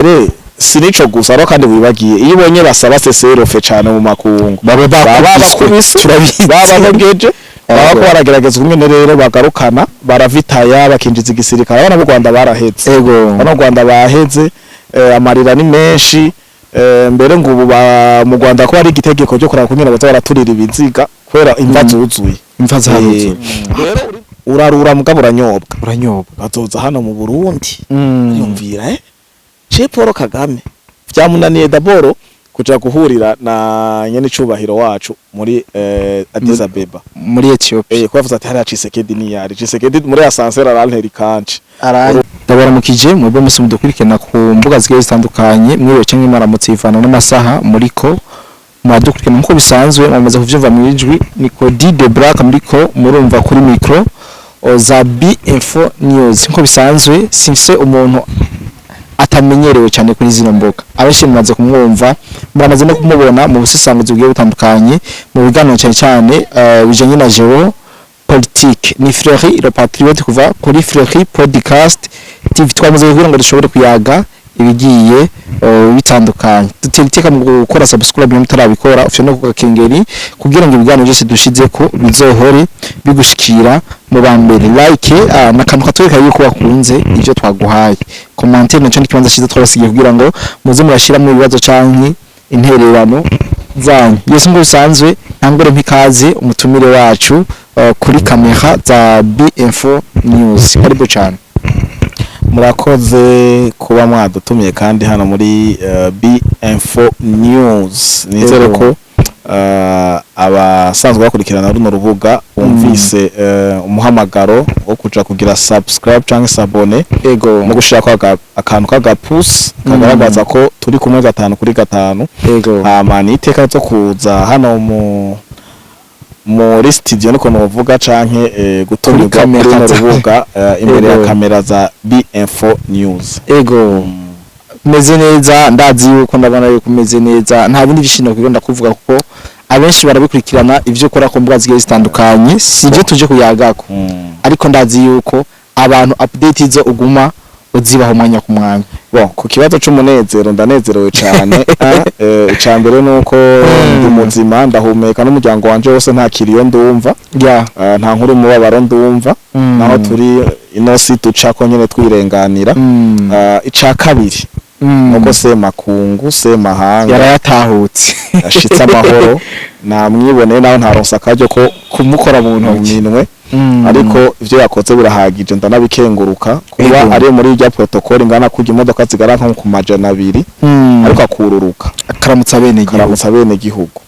Mbere si nico gusa, ariko kandi wibagiye iyo ubonye basaba cessez-le-feu cane mu makungu, baba baba bakubiswe. Bakubise. Turabizi. Baba banogeje, baba ko baragerageza kumwe rero bagarukana baravitaya, bakinjiza igisirikare. Abana b'u Rwanda baraheze. Abana b'u Rwanda baheze, amarira ni menshi. Mbere ngo ubu mu Rwanda ko hari igitegeko cyo kuraba kunyura baza baraturira ibiziga kubera imva zuzuye. Imva zaruzuye. Rero urarura mugabo uranyobwa. Uranyobwa. Bazoza hano mu Burundi, yumvira ce Paul Kagame vyamunaniye d'abord kuja guhurira na nyene icubahiro wacu muri Addis Abeba. Muri Ethiopia. Ko yavuze ati hariya Tshisekedi niyari Tshisekedi muri ascenseur arantera ikanje. Ndabaramukije mwebwe mwese mudukurikirana ku mbuga zigiye zitandukanye, mwiriwe canke mwaramutse ivana n'amasaha muriko muradukurikirana. Nk'uko bisanzwe mwamaze kuvyumva mw'ijwi, ni Cody de Black muriko murumva kuri micro za B Info News. Nk'uko bisanzwe simfise umuntu atamenyerewe cyane kuri zino mbuga, abenshi mumaze kumwumva, muramaze no kumubona mu busesanguzi bugiye butandukanye, mu biganiro cyane cyane bijanye na géopolitique. Ni Fleury le Patriote kuva kuri Fleury Podcast TV. Twamaze kugira ngo dushobore kuyaga ibigiye bitandukanye. Dutera iteka mu gukora subscribe niba mutarabikora, ufite no kugakengeri kugira ngo ibiganiro byose dushize ko bizohore bigushikira mu ba mbere. Like nakantu katwereka yuko wakunze ivyo twaguhaye. Commentaire naco n'ikibanza cyiza twabasigiye kugira ngo muze murashiramo ibibazo canke intererano zanyu. Yesu ngo bisanzwe ntangure mpikaze umutumire wacu kuri kamera za B Info News. Karibu cyane. Murakoze kuba mwadutumiye kandi hano muri B Info News. Nizere ko abasanzwe bakurikirana runo rubuga bumvise umuhamagaro wo kuja kugira subscribe canke s'abonner no gushirako akantu k'agapusi kagaragaza ko turi kumwe gatanu kuri gatanu. Hama ni iteka zo kuza hano muri studio, niko novuga, canke gutumirwa Kuri kamera kuri runo rubuga, imbere ya kamera za B Info News. Ego, umeze neza, ndazi yuko ndabona yuko umeze neza. Nta bindi byishimo kugenda kuvuga kuko abenshi barabikurikirana ivyo ukora ku mbuga zigiye zitandukanye. Si ibyo tuje kuyagako, ariko ndazi yuko abantu update izo uguma uzibaho umwanya ku mwanya. Bon, ku kibazo c'umunezero, ndanezerewe cane. Ica mbere nuko ndi muzima, ndahumeka n'umuryango wanje wose, nta kiriyo ndumva. Nta nkuru umubabaro ndumva, naho turi ino si ducako nyene twirenganira. Ica kabiri nuko Semakungu, Semahanga yarayatahutse. Yashitse amahoro, namwiboneye, naho ntaronse akaryo ko kumukora mu mu ntoki. minwe, ariko ivyo yakoze birahagije, ndanabikenguruka kuba ari muri irya protocole ingana kurya, imodoka zigara nko ku 200, ariko akururuka akaramutsa bene gihugu. Karamutsa bene gihugu.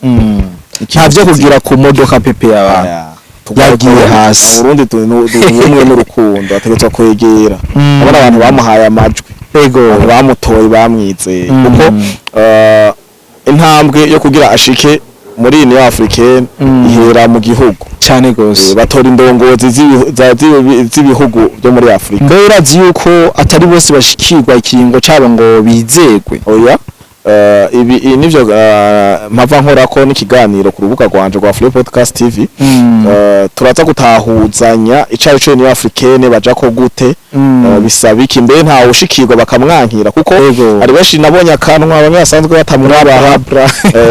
Nta vyo kugira ku modoka pepe y'abantu. Yagiye hasi. Burundi ubumwe n'urukundo, ategerezwa kwegera abona abantu bamuhaye amajwi, abantu bamutoye, bamwizeye, kuko intambwe yo kugira ashike muri Union Africaine ihera mu gihugu. Cyane gose. Batora indongozi z'ibihugu byo muri Afrika. Mbe urazi yuko atari bose bashikirwa ikiringo cabo ngo bizegwe? Oya, ibi nivyo mpava nkorako n'ikiganiro ku rubuga rwanje rwa Free Podcast TV. Turaza gutahuzanya icari co Union Africaine, baja ko gute, bisaba iki, mbe ntawe ushikirwa bakamwankira, kuko hari benshi nabonye akanwa, bamwe basanzwe batamwubaha,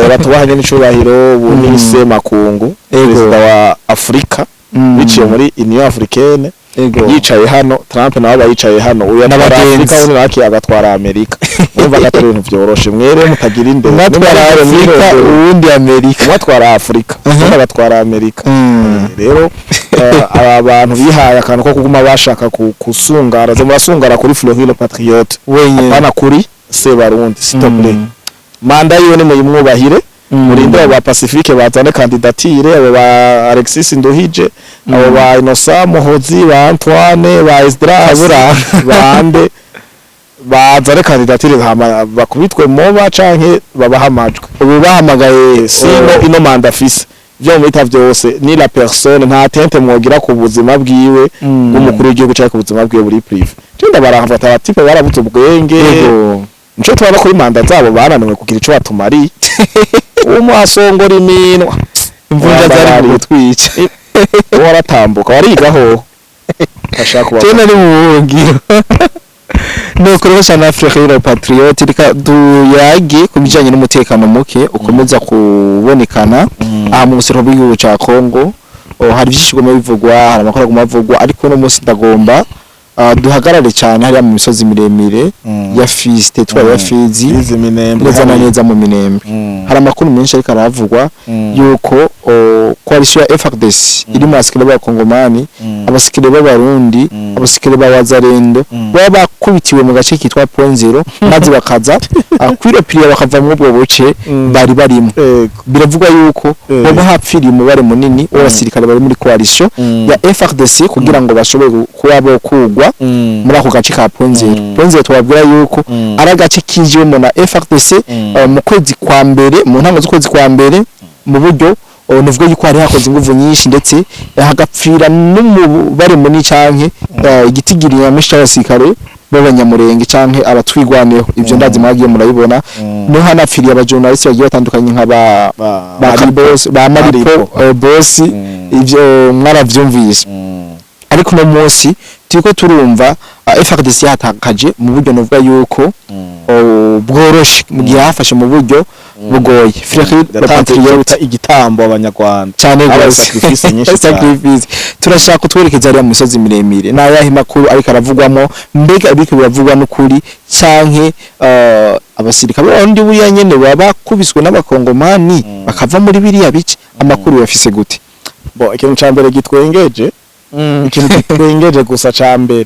batubahanye n'icubahiro. Ubu ni Semakungu, perezida wa Afrika, biciye muri Union Africaine. Yicaye hano, Trump nawe aba yicaye hano, uyu atwara N'abagenzi. Afrika, undi nawe agatwara Amerika. Urumva ko atari ibintu vyoroshe. Mwere mutagira imbere. Umwe atwara Afrika, uwundi Amerika. Umwe atwara Afrika, undi agatwara Amerika. Rero aba bantu bihaye akantu ko kuguma bashaka kusungara, zo murasungara kuri Fleury le Patriote wenyine, apana kuri Sebarundi, s'il te plaît. Manda yiwe ni muyimwubahire. Murinde abo ba Pacifique bazane candidature, abo ba Alexis Nduhije, abo ba Innocent Muhozi, ba Antoine, ba Esdras. Kabura. Bande bazane candidature, hama bakubitwe moba canke babaha amajwi. Ubu bahamagaye. Sino ino manda afise, ivyo mubita vyose ni la personne, nta tente mwogira ku buzima bwiwe bw'umukuru w'igihugu canke ku buzima bwiwe buri privé. Je ndabarafata abatipe barabuze ubwenge. Nico tubona kuri manda zabo bananiwe kugira ico batumariye. Umwe asongora iminwa. Imvunja zari mu kutwica. Uwo waratambuka warigaho ashaka kuba. Tena ni mu buhungiro. Nuko rero sana Frère Patriote, reka duyage ku bijanye n'umutekano muke ukomeza kubonekana aha mu buseruko bw'igihugu ca Congo. Oh, hari byinshi biguma bivugwa, hari amakuru aguma avugwa, ariko uno munsi ndagomba duhagarare cyane hariya mu misozi miremire ya Fizi, territoire ya Fizi, Fizi, Minembwe, neza na hariya. neza mu Minembwe. Hari amakuru menshi ariko aravugwa yuko coalition ya FARDC iri mu basikire b'abakongomani, abasikire b'abarundi, abasikire ba Wazalendo, baba bakubitiwe mu gace kitwa Point Zero, maze bakaza kwirepiriya, bakava muri ubwo buce bari barimo. Biravugwa yuko hoba hapfiriye umubare munini w'abasirikare bari muri coalition ya FARDC kugira ngo bashobore kuba bokugwa muri ako gace ka Point Zero. Point Zero tubabwira yuko ari agace kinjiwemo na FARDC mu kwezi kwa mbere, mu ntango z'ukwezi kwa mbere, mu buryo nuvuga yuko hari hakoze inguvu nyinshi, ndetse hagapfira n'umubare munini canke igitigiri nyamwinshi c'abasirikare b'abanyamurenge canke abatwigwaneho. Ivyo ndazi mwagiye murabibona. No hanapfiriye abajournaliste bagiye batandukanye nka ba ba Boss, ba Maripo, Maripo. Boss. Ivyo mwaravyumvise. Ariko uno munsi turiko turumva FARDC yatakaje mu buryo novuga yuko bworoshe, mu gihe hafashe mu buryo bugoye. Frère Yatanze icyo Patriote, bita igitambo abanyarwanda. Cyane Habaye rwose. sacrifice nyinshi cyane. Sacrifice. Turashaka kutwerekeza hariya mu misozi miremire, ni ayahe makuru ariko aravugwamo? Mbega ibiriko biravugwa n'ukuri, canke abasirikare b'abarundi buriya nyene baba bakubiswe n'abakongomani bakava muri biriya bice? Amakuru yafise gute? Bo, ikintu ca mbere gitwengeje, ikintu gitwengeje gusa ca mbere,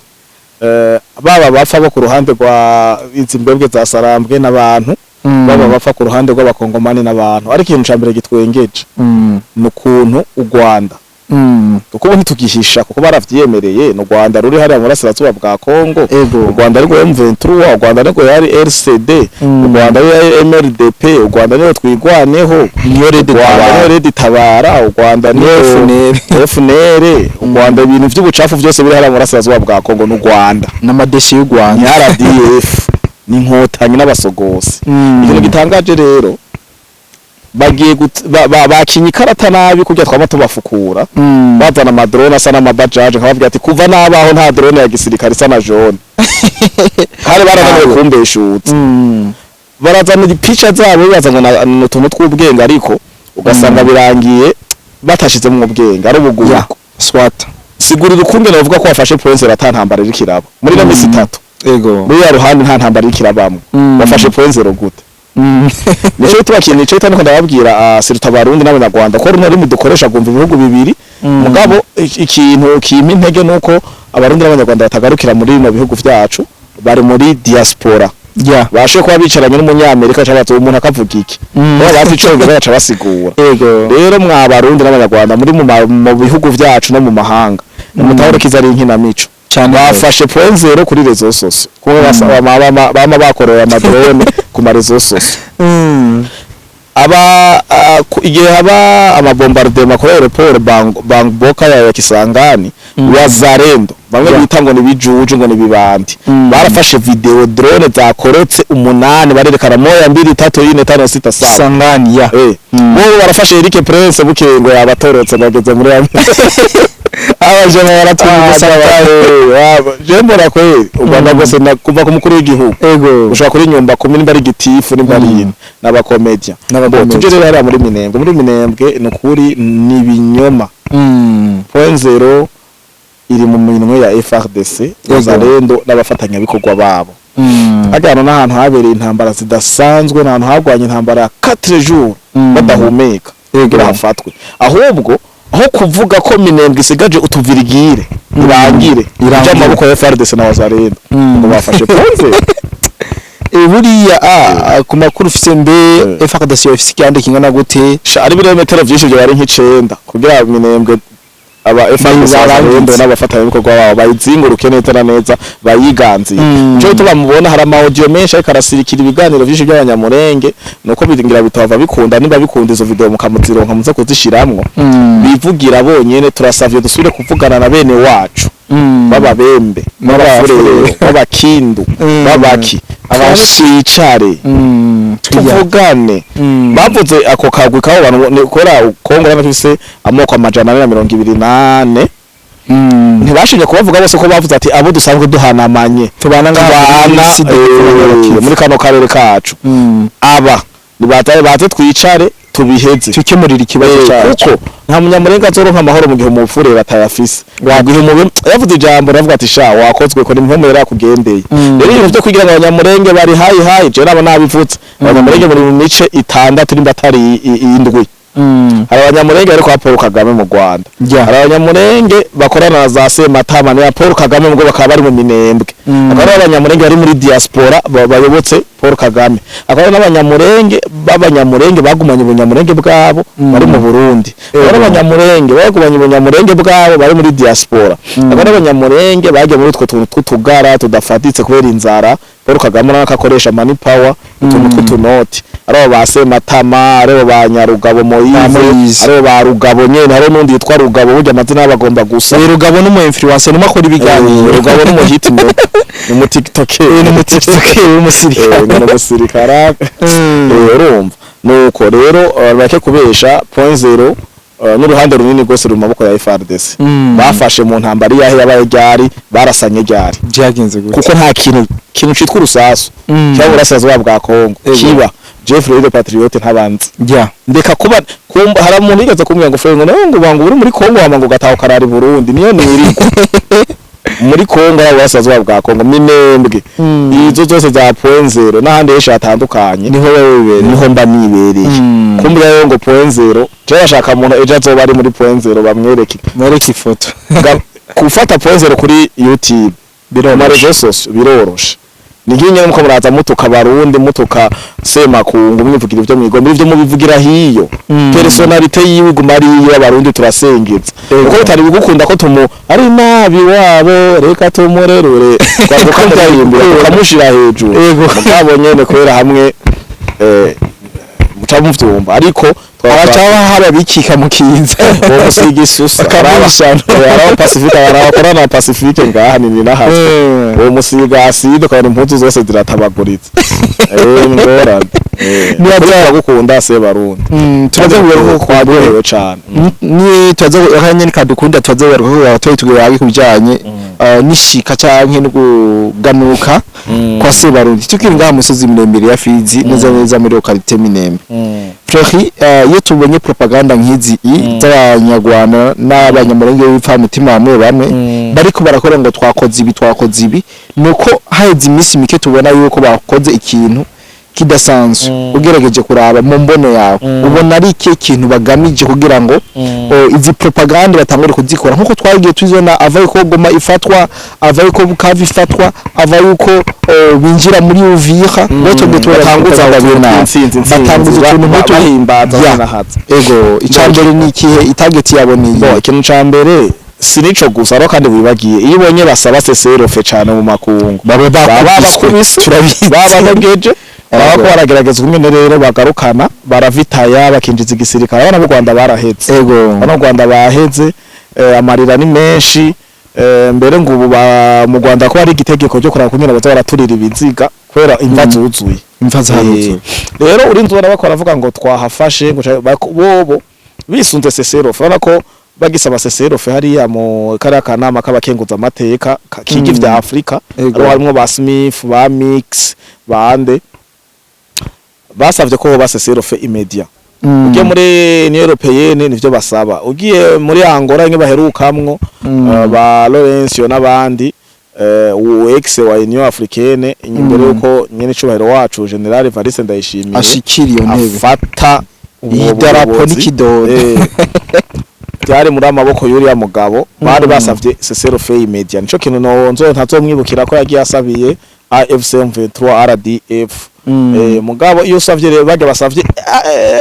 baba bapfa bo ku ruhande rwa izi mbwebwe za Sarambwe n'abantu, baba bapfa ku ruhande rw'abakongomani n'abantu, ariko ikintu ca mbere gitwengeje ni ukuntu u Rwanda, kuko ubu ntitugihisha kuko baravyiyemereye, ni u Rwanda ruri hariya mu burasirazuba bwa Kongo. U Rwanda rwo M23, u Rwanda rwo yari RCD, u Rwanda yari MRDP, u Rwanda niyo Twigwaneho, Niyo Red u Rwanda Tabara. niyo Red Tabara, u Rwanda niyo FNL. FNL. U Rwanda, ibintu vy'ubucafu vyose biri hariya mu burasirazuba bwa Kongo n'u Rwanda. N'amadeshe y'u Rwanda. Ni RDF, ni inkotanyi n'abasogosi. Ikintu gitangaje rero, bagiye bakinye ikarata nabi kurya twama tubafukura, bazana amadrone asa n'amabajaje, nkababwira ati kuva nabaho nta drone ya gisirikare isa na jaune, kandi barananiwe kumbeshutsa. Barazana ipica zabo bibaza ngo ni utuntu tw'ubwenge, ariko ugasanga birangiye batashizemo ubwenge, ari ubugugu. Ya swat. Sigurira ukungene bavuga ko wafashe Point Zero ata ntambara iriko iraba muri ino misi 3. Muri ya ruhande nta ntambara iriko irabamwo. Wafashe Point Zero gute? Nico gituma kintu nico gituma ndiko ndababwira, surtout abarundi n'abanyarwanda, ko runo rurimi dukoresha gumva ibihugu bibiri. Mugabo ikintu kimpa intege nuko abarundi n'abanyarwanda batagarukira muri bino bihugu vyacu, bari muri diaspora, bashe kuba bicaranye n'umunyamerika cyangwa umuntu akavuga iki, baba bazi icongereza baca basigura. Rero mwa barundi n'abanyarwanda muri mu bihugu vyacu no mu mahanga, nimutahure kiza ari inkinamico. Cyane. Bafashe Point Zero kuri réseaux sociaux, kuko bama bakorera amadrone ku ma réseaux sociaux. Aba igihe haba amabombardement kuri aéroport Bangboka ya Kisangani, Wazalendo bamwe bita ngo ni bijuju, ngo ni bibandi, barafashe video, drone zakorotse umunani, barerekana moya, mbili, tatu, ine, tano, sita, saba. Sangani ya. Bo barafashe Eric Prince bukeye ngo yabatorotse ngo ageze muri Amerika. Abajama baratwumva. Je mbona kweli u Rwanda rwose kuva ku mukuru w'igihugu ushobora kuri nyumba kumi, nimba ari gitifu, nimba ari ine, n'abakomedia. N'abakomedia. Tuje rero hariya muri Minembwe. Muri Minembwe ni ukuri, ni ibinyoma. Point Zero iri mu minwe ya FARDC, Wazalendo n'abafatanyabikorwa babo. Hajyana n'ahantu habereye intambara zidasanzwe, n'ahantu harwanye intambara ya 4 jours badahumeka kugira hafatwe. Ahubwo aho kuvuga ko Minembwe isigaje utuvirigire irangire, Irangire. ija mu maboko ya FARDC na Wazalendo, ngo bafashe Point Zero. Buriya ku makuru ufise, mbe FARDC ifise igihande kingana gute? Sha, ari ibirometero vyinshi, vyo bari nk'icenda kugira Minembwe aba FARDC, Wazalendo n'abafatanyabikorwa babo bayizinguruke neza na neza, bayiganziye. Nico gituma mubona hari ama audio menshi ariko arasirikira, ibiganiro vyinshi by'abanyamurenge, nuko biringira bitava bikunda, niba bikunda izo video mukamuzironka muze kuzishiramwo, bivugira bonyene. Turasavye dusubire kuvugana na bene wacu b'ababembe, b'abafurero, b'abakindu, b'abaki, abashicare, tuvugane. Bavuze ako kagwi kabo bantu ni kora Kongo n'abafise amoko 424. Ntibashimye kubavuga bose, ko bavuze ati abo dusanzwe duhanamanye, tubana ngaha tubana muri Sud muri kano karere kacu, aba nibaze baze twicare tubiheze, tukemurira ikibazo cyacu. Kuko nta Munyamurenga azoronka amahoro mu gihe umupfure batayafise. Mu gihe umubi yavuze ijambo, aravuga ati: "Sha, wakozwe ko ni yari yakugendeye." Rero ibintu vyo kugira ngo Abanyamurenge bari hayi hayi, je nabo nabivutse. Abanyamurenge bari mu mice itandatu nimba atari indwi. Hari Abanyamurenge bari kwa Paul Kagame mu Rwanda. Hari Abanyamurenge bakorana na za Sematama na Paul Kagame, ngo bakaba bari mu Minembwe. Hakaba hari Abanyamurenge bari muri diaspora bayobotse Paul Kagame. Hakaba hari n'Abanyamurenge b'Abanyamurenge bagumanye ubunyamurenge bwabo bari mu Burundi. Hakaba hari Abanyamurenge bagumanye ubunyamurenge bwabo bari muri diaspora. Hakaba hari Abanyamurenge bagiye muri utwo tuntu tw'utugara tudafatitse kubera inzara. Paul Kagame urabona ko akoresha money power, utuntu tw'utunoti, ari abo ba Sematama, ari abo ba Nyarugabo Moyize, Moyize. ari abo ba Rugabo nyene. Hariho n'undi yitwa Rugabo, burya amazina yabo agomba gusa. Rugabo n'umu influencer, numwe akora ibiganiro. Rugabo n'umuhiti, ni umu tiktoker. Ni umu tiktoker w'umusirikare. Ni umusirikare. Urumva nuko rero bake kubesha Point Zéro n'uruhande runini rwose ruri mu maboko ya FARDC. Bafashe mu ntambara iyahe? Yabaye ryari? Barasanye ryari? Byagenze gute? Kuko nta kintu citwa urusasu cyangwa uburasirazuba bwa Kongo kiba Jeffrey le Patriote ntabanzi. Ndeka kuba kumba. Hari umuntu yigeze kumbwira ngo: "Frere, ngo nawe ngo banga uri muri Kongo, hama ngo gataha ukarara i Burundi." Niyo nirirwa muri Kongo, ari uburasirazuba bwa Kongo, Minembwe, izo zose za Point Zéro n'ahandi henshi hatandukanye. Niho biba bibereye. Niho mba nibereye. Kumbwira rero ngo Point Zéro, je bashaka umuntu ejo azoba ari muri Point Zéro bamwereke. Mwereke ifoto. Gufata Point Zéro kuri YouTube, mu ma réseaux sociaux, biroroshe. Ni nk'inyene muko muraza mutuka Abarundi, mutuka Semakungu, mwivugira ivyo mwigomba, ivyo mubivugira hiyo. Personnalité yiwe iguma ari iyo. Abarundi turasengeza kuko bitari bigukunda ko tumu ari nabi wabo, reka tumurerure tukamuririmbira, tukamushira hejuru. Mugabo nyene kubera hamwe muca muvyumva, ariko abacaho haba bikika mu kiza. Uwo musiga isusa. Bakamwishana. Araba Pacifique, araba na Pacifique ngaha ni nahazwe. Uwo musiga acide, ukabona impuzu zose ziratabaguritse. Ni ngorane. Turagukunda se Barundi. Turaza kugaruka. Twaryohewe cane. Ni turaza akanya nikadukunda, turaza kugaruka abatoyi tugaye ku bijanye n'ishika canke no kuganuka kwa Sebarundi. Tukiri ngaha musozi miremire ya Fizi, neza neza muri localité Minembwe, Fleury, iyo tubonye propaganda nk'izi z'Abanyarwanda n'Abanyamurenge b'ipfamutima bamwe bamwe bariko barakora ngo twakoze ibi, twakoze ibi, nuko haheze iminsi mike tubona yuko bakoze ikintu kidasanzwe. Ugerageje kuraba mu mbono yawe, ubona ari ikihe kintu bagamije kugira ngo izi propaganda batangure kuzikora, nkuko twagiye tuzibona ava yuko Goma ifatwa, ava yuko Bukavu ifatwa, ava yuko binjira muri Uvira, ngo tubwe batanguza tubona utuntu tw'intsinzi, intsinzi, batanguza utuntu nk'utu bahimbaza, banahaza. Ego, icambere ni ikihe? Itarget yabo ni Bo, iyihe? ikintu ca mbere si nico gusa, ariko kandi wibagiye, iyo ubonye basaba cessez-le-feu cane mu makungu, baba baba bakubiswe. bakubise. Turabizi. Baba banogeje, baba ko baragerageza ukungene rero bagarukana, baravitaya, bakinjiza igisirikare. Abana b'u Rwanda baraheze. Abana b'u Rwanda baheze, amarira ni menshi. Mbere ngo ubu mu Rwanda ko hari igitegeko cyo kuraba kungene baza baraturira ibiziga kubera imva zuzuye. Imva zaruzuye. Rero urinze ubona bakora bavuga ngo twahafashe, ngo bobo bisunze cessez-le-feu. Urabona ko bagisaba cessez-le-feu hariya mu kariya kanama k'abakenguza amateka kiga ivya Afrika, hariho harimwo ba Smith, ba Mix, bande, basavye ko hoba cessez-le-feu immédiat. Ugiye muri Union Européenne nivyo basaba, ugiye muri Angola imwe baherukamwo, ba Lorenzo n'abandi, uwo ex wa Union Africaine, imbere yuko nyene icubahiro wacu General Evariste Ndayishimiye ashikira iyo ntebe, afata ubwo idarapo buyobozi, n'ikidodo. Byari muri amaboko y'uriya mugabo, bari basavye cessez-le-feu immédiat. Nico kintu no nzo ntazomwibukira ko yagiye asabiye AFC M23 RDF. Mugabo iyo usavye rero, bajya basavye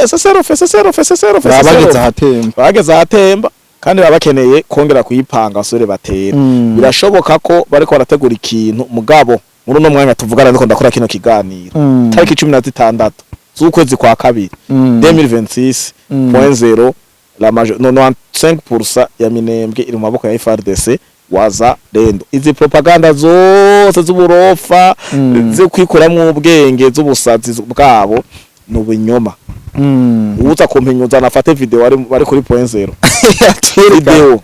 cessez-le-feu, cessez-le-feu, cessez-le-feu, baba bageze cessez-le-feu. ahatemba. Bageze ahatemba, kandi baba bakeneye kongera kuyipanga basubire batere. Birashoboka ko bariko barategura ikintu, mugabo muri uno mwanya tuvugana, ndiko ndakora kino kiganiro tariki 16 z'ukwezi kwa kabiri 2026, point zéro, la major no 95% ya Minembwe iri mu maboko ya FARDC Wazalendo. Izi propaganda zose z'uburofa, zo kwikuramwo ubwenge, z'ubusazi bwabo, ni ubunyoma. Uza kumpinyuza nafate video ari bari kuri point zéro video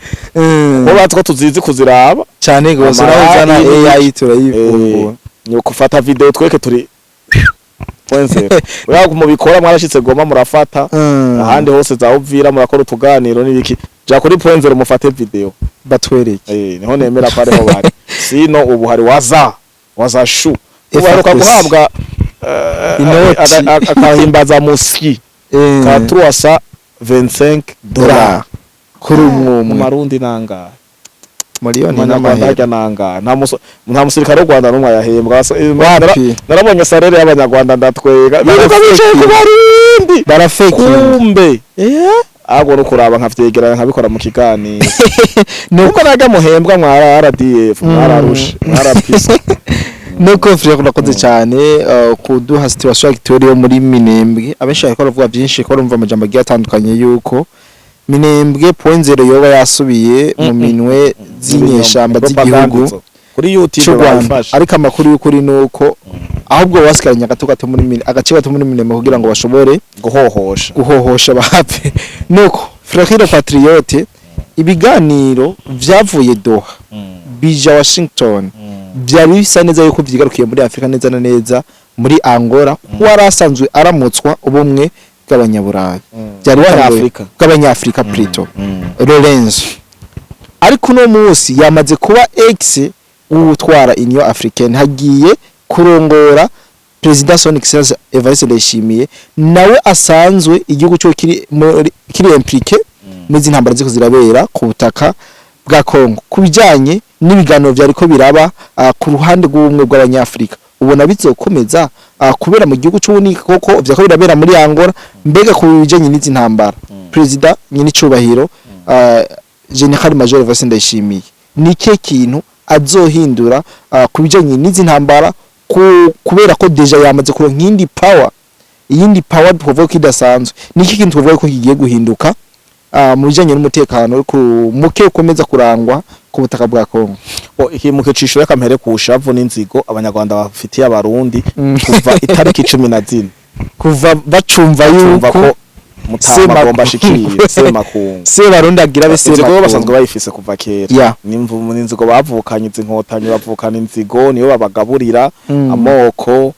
bo bazi ko tuzizi kuziraba. Cyane gose. Amara Naho uzana AI turayivumbura. Ni ukufata video tweke turi point zéro. Uriya mubikora mwarashitse Goma murafata, ahandi hose za Uvira murakora utuganiro n'ibiki, ja kuri point zéro mufate video. Batwereke. Niho nemera ko ariho bari. Sino ubu hari waza waza shu ubaheruka FARDC. guhabwa Inoti. Akahimbaza muski ka $325 kuri umwe mu umwe. Marundi nangahe? Miliyoni Umunyarwanda n'amahera. harya nangahe? Nta musirikare w'u Rwanda n'umwe yahembwa. Wapi? Narabonye salaire y'abanyarwanda ndatwega, biruka bicaye ku Barundi. Barafekinga. Kumbe ahubwo no kuraba nkavyegeranya nkabikora mu kiganiro nuko najya muhembwa mwara RDF, mwararushe, mwarapisa. Nuko Frère, urakoze cyane kuduha situation actuelle yo muri Minembwe. Abenshi bariko baravuga byinshi, ko barumva amajambo agiye atandukanye yuko Minembwe point zéro yoba yasubiye mu minwe z'inyeshamba z'igihugu kuri YouTube cy'u Rwanda. bayifashe. Ariko amakuru y'ukuri ni uko ahubwo basigaranye agato gato muri Mine, agace gato muri Minembwe kugira ngo bashobore guhohosha. Guhohosha bahave. Nuko Frère Patriote, ibiganiro vyavuye Doha bija Washington byari bisa neza yuko vyigarukiye muri Afrika, neza na neza muri Angola, kuko yari asanzwe aramutswa ubumwe bw'abanyaburayi, byari bitanguye- Bw'abanyafrika. Bw'abanyafrika plutôt, Lorenzo. Ariko uno munsi yamaze kuba ex w'utwara Union Africaine, hagiye kurongora President Son Excellence Evariste Ndayishimiye, nawe asanzwe igihugu cyo kiri kiri impliqué muri izi ntambara ziko zirabera ku butaka bwa Congo. Ku bijyanye n'ibiganiro vyariko biraba ku ruhande rw'ubumwe bw'abanyafrika, ubona bizokomeza kubera mu gihugu c'Uburundi koko vyako birabera muri Angola? Mbega ku bijyanye n'izi ntambara, President nyine General Major Evariste Ndayishimiye ni ikihe kintu azohindura ku bijyanye n'izi ntambara, kubera ko déjà yamaze kuronka iyindi power, iyindi power twavuga ko idasanzwe? Ni iki kintu twavuga ko kigiye guhinduka mu bijyanye n'umutekano ku muke ukomeza kurangwa ku butaka bwa Kongo? Iki mu kicishuro y'akampere ku shavu n'inzigo abanyarwanda bafitiye abarundi kuva itariki 14. Kuva bacumva bumva yuko ko Mutama agomba ashikire Semakungu. Sebarundi agira be Inzigo bo Semakungu. Basanzwe bayifise kuva kera. Nimvu n'inzigo bavukanye, izi nkotanyi bavukana inzigo, niyo babagaburira amoko.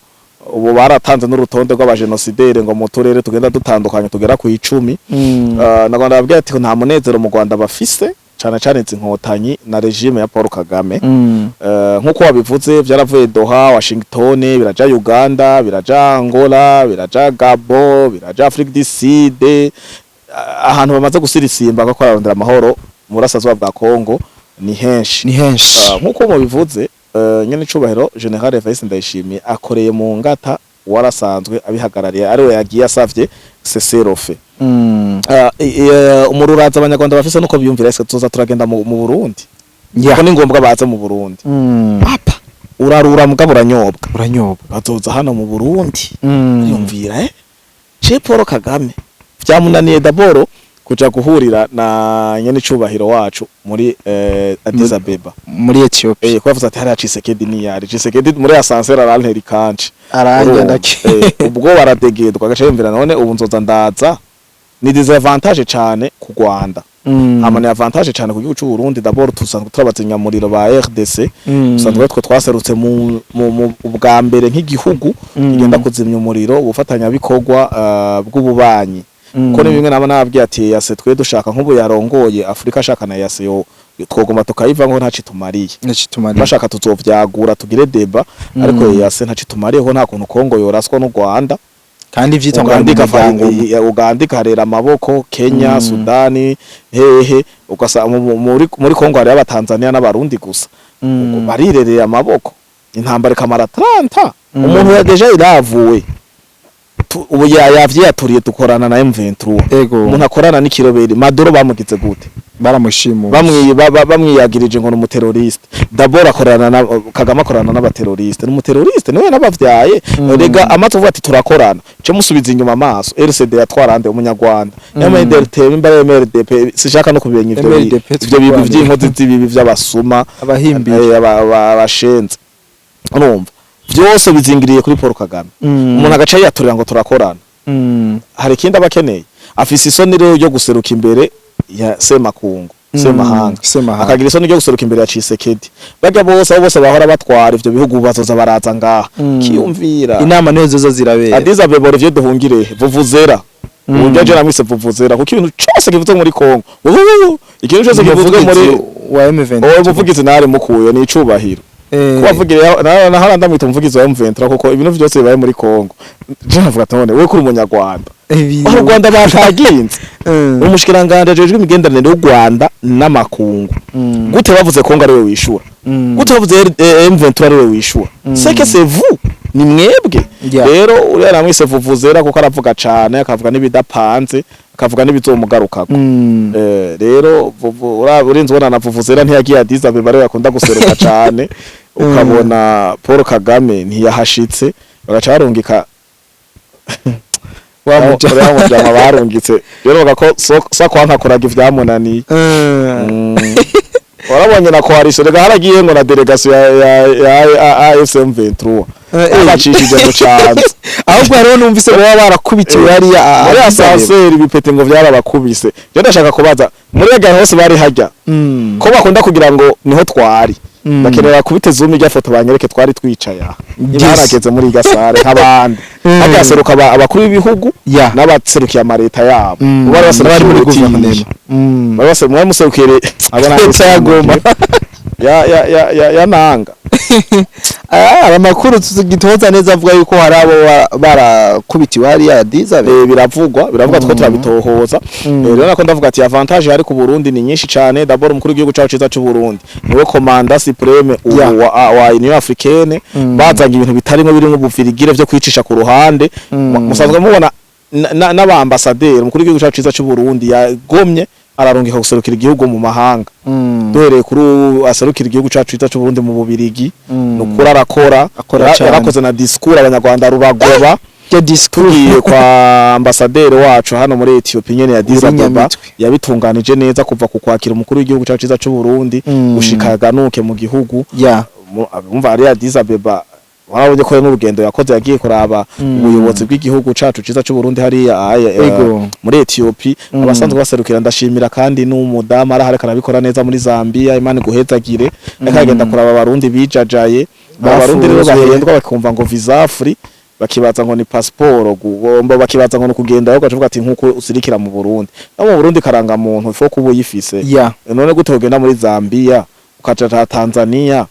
Ubu baratanze n'urutonde rw'abajenosideri ngo mu turere tugenda dutandukanye tugera ku 10. Nagomba babwira ati nta munezero mu Rwanda bafise, cane cane izi nkotanyi na régime ya Paul Kagame. Nkuko wabivuze, vyaravuye Doha, Washington, biraja Uganda, biraja Angola, biraja Gabon, biraja Afrique du Sud. Ahantu bamaze gusirisimba ko ararondera amahoro mu burasirazuba bwa Congo ni henshi. Ni henshi. Nkuko mubivuze, nyene icubahiro General Evariste Ndayishimiye akoreye mu ngata warasanzwe abihagarariye, ariwe yagiye asavye cessez-le-feu. Umururaza abanyarwanda bafise nuko biyumvira ese tuza turagenda mu Burundi, ko ni ngombwa baze mu Burundi. Papa urarura mugabo uranyobwa. Uranyobwa. Bazoza hano mu Burundi. Yumvira ce Paul Kagame vyamunaniye d'abord kuja guhurira na nyene icubahiro wacu muri Addis Abeba. Muri Ethiopia. Ko yavuze ati hariya Tshisekedi niyari Tshisekedi muri ascenseur arantera ikanje. Aranja. Urumva, Ndake. Ubwo baradegedwa agaca yumvira none ubu nzoza ndaza, ni désavantage cane ku Rwanda, hama ni avantage cane ku gihugu c'u Burundi. D'abord tusanzwe turabazinyamuriro ba RDC, dusanzwe twe twaserutse mu ubwa mbere nk'igihugu kigenda kuzimya umuriro, ubufatanyabikorwa bw'ububanyi, ko ni bimwe naba nababwiye ati yase twe dushaka nk'ubu yarongoye Afrika ashaka na yase yo twogoma tukayivango ntaci tumariye. Nacitumariye. Bashaka tuzovyagura tugire débat, ariko yase ntaci tumariye ko nta kuntu Kongo yoraswa n'u Rwanda. Kandi vyitwa ngo Uganda ari mu muryango umwe. Uganda ikarera amaboko Kenya, Sudani, hehe, ugasa muri Kongo hari abatanzania n'abarundi gusa. Ubwo barirereye amaboko, intambara ikamara 30. Umuntu ya déjà iravuwe, ubu yavyiyaturiye dukorana na M23. Ego. Umuntu akorana n'ikiroberi Maduro bamugize gute? Baramushimuye. Bamwiyagirije ngo ni umuterroriste. D'abord akorana na Kagame, akorana n'abaterroriste, ni umuterroriste niwe nabavyaye. Rega amaze kuvuga ati turakorana, cyo musubiza inyuma amaso, RCD yatwarande umunyarwanda, MNDRT imbere MRDP, sishaka no kubimenya ivyo MRDP. ivyo bintu Twirwanira. vy'inkozi z'ibibi vy'abasuma. Abahimbiri. abashenze, urumva vyose bizingiriye kuri Paul Kagame. Umuntu agaca yiyaturira ngo turakorana. Hari ikindi aba akeneye, afise isoni rero ryo guseruka imbere ya semakungu, semahanga. Semahanga. Akagira isoni ryo guseruka imbere ya Tshisekedi. Barya bose, abo bose bahora batwara ivyo bihugu bazoza baraza ngaha kiyumvira. Inama niyo zoza zirabera. Addis Abeba, Olivier Duhungirehe, vuvuzera. Uburyo je namwise vuvuzera kuko ibintu cose kivuzwe muri Kongo, vuvuvu, ikintu cose kivuzwe muri Umuvugizi wa M23. Owo muvugizi nare mukuye ni icubahiro. Kubavugira nahora ndamwita umuvugizi wa M23 kuko ibintu vyose bibaye muri Kongo je navuga ati none we kuri umunyarwanda, aho u Rwanda bataginze, umushikiranganje ajejwe imigenderanire y'u Rwanda n'amakungu, gute bavuze Kongo ariwe wishura? Gute bavuze M23 ariwe wishura? C'est que c'est vous, ni mwebwe. Rero uriya namwise vuvuzera kuko aravuga cane, akavuga n'ibidapanze, akavuga n'ibizomugarukako. Rero urinze ubona na vuvuzera ntiyagiye Addis Abeba, ariwe yakunda guseruka cane. Ukabona Paul Kagame ntiyahashitse, bagaca barungika Wa uriya mujama barungitse. Rero bavuga ko so kwanka kuraga ivyamunaniye. Warabonye na coalition rega haragiye ngo na délégation ya AFC M23 babacishije mu canza. Ahubwo hariho numvise baba barakubitiwe hariya muri Addis Abeba. Ascenseur, ibipete ngo vyarabakubise. Je ndashaka kubaza muri hajya hose bari hajya ko bakunda kugira ngo niho twari. Bakenera kubite zoom ijya foto banyereke twari twicaye aha. Niba harageze muri gasare nk'abandi, hagaseruka abakuru b'ibihugu n'abaserukiye amareta yabo. Bari n'abari muri baserukiye guverinoma. Bari baserukiye, muserukiye abona Leta ya Goma. ya nanga. Ah, amakuru tugitoza neza avuga yuko hari abo barakubitiwe hariya Addis Abeba. Biravugwa two turabitohoza. Rero nako ndavuga ati avantage hari ku Burundi ni nyinshi cane. D'abord, umukuru w'igihugu cacu ciza c'u Burundi niwe commandant suprême ubu wa Union Africaine. Bazanye ibintu bitarimo birimo ubufirigire vyo kwicisha ku ruhande. Musanzwe mubona n'abambasaderi umukuru w'igihugu cacu ciza c'u Burundi yagomye ararungika guserukira igihugu mu mahanga. Duhereye kuri ubu aserukira igihugu cacu ciza c'u Burundi mu Bubirigi, nukuri arakora. Akora cane. Yarakoze na discours abanyarwanda rubagoba. Ya discours. Tugiye kwa ambasaderi wacu hano muri Ethiopia nyene ya Addis Uri Ababa, Nyamitwe. yabitunganije neza kuva ku kwakira umukuru w'igihugu cacu ciza c'u Burundi gushika aganuke mu gihugu. Umva ari Addis Abeba, warabonye ko n'urugendo yakoze, yagiye kuraba ubuyobozi bw'igihugu cacu ciza c'u Burundi hariya muri Ethiopia. Abasanzwe baserukira, ndashimira kandi n'umudamu arahari karabikora neza muri Zambia, Imana iguhezagire. Akagenda kuraba abarundi bijajaye. Abarundi rero Bafunzwe. bahendwa bakumva ngo visa free, bakibaza ngo ni passport gugomba, bakibaza ngo ni kugenda, ahubwo bacavuga ati nkuko usirikira mu Burundi, no mu Burundi karanga muntu ifo kuba uyifise. None gute ugenda muri Zambia, ukaja ta Tanzania